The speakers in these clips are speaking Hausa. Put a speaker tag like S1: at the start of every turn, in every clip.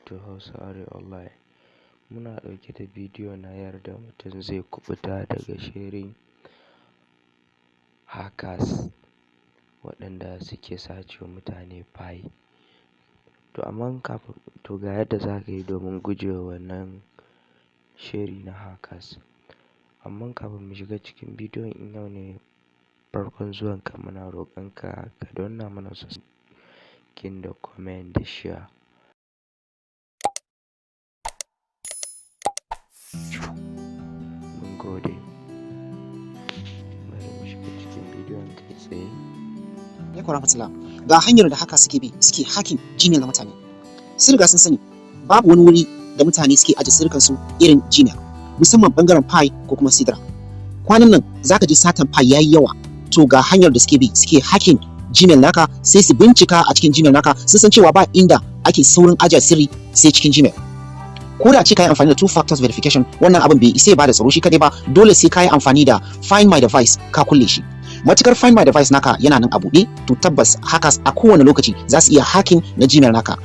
S1: To Hausa Arewa Online. Muna ɗauke da bidiyo na yarda mutum zai kuɓuta daga shirin hackers waɗanda suke sace wa mutane Pi. To amma kafin to ga yadda za ka yi domin gujewa wannan shiri na hackers. Amma kafin mu shiga cikin bidiyon, in yau ne farkon zuwanka, muna roƙon ka ka danna mana subscribe da comment da share. Mun gode. Bari mu shiga cikin bidiyon kai tsaye.
S2: Alaikum rahmatullah. Ga hanyar da hackers suke bi suke hacking Gmail na mutane. Sun riga sun sani babu wani wuri da mutane suke aje sirrikansu irin Gmail, musamman bangaren Pi ko kuma Sidra. Kwanan nan zaka ji satan Pi yayi yawa. To ga hanyar da suke bi suke hacking Gmail naka, sai su bincika a cikin Gmail naka. Sun san cewa ba inda ake saurin ajiye sirri sai cikin Gmail. Ko da ce ka yi amfani da two factors verification, wannan abin bai isa ya bada tsaro shi kadai ba. Dole sai ka yi amfani da Find My Device ka kulle shi. Matukar Find My Device naka yana nan a buɗe, to tabbas hackers a kowane lokaci za su iya hacking na Gmail naka.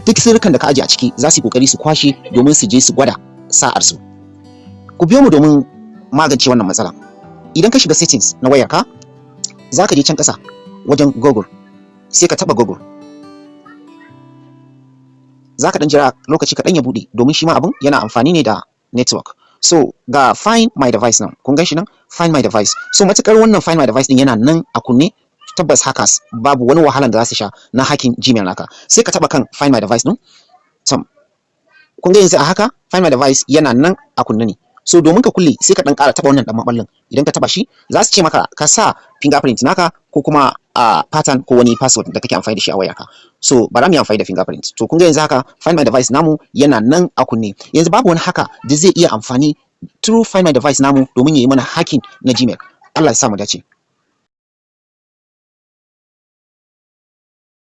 S2: Duk sirrikan da ka aje a ciki za su yi kokari su kwashe domin su je su gwada sa'ar su. Ku biyo mu domin magance wannan matsala. Idan ka shiga settings na wayarka, za ka je can ƙasa wajen Google, sai ka taɓa Google. Za ka ɗan jira lokaci kaɗan ya buɗe, domin shi ma abin yana amfani ne da network. So ga Find My Device nan, kun gan shi nan, Find My Device. So matukar wannan Find My Device din yana nan a kunne, tabbas hackers babu wani wahalan da za su sha na hacking Gmail naka. Sai ka taba kan Find My Device din. Tom, kun ga yanzu a haka Find My Device yana nan a kunne ne. So domin ka kulle, sai ka dan ƙara taba wannan dan maballin. Idan ka taba shi, za su ce maka ka sa fingerprint naka ko kuma a pattern ko wani password da kake amfani da shi a wayarka. So bara mu yi amfani da fingerprint. To kun ga yanzu haka Find My Device namu yana nan a kunne. Yanzu babu wani hacker da zai iya amfani through Find My Device namu domin ya yi mana hacking na Gmail. Allah ya sa mu dace.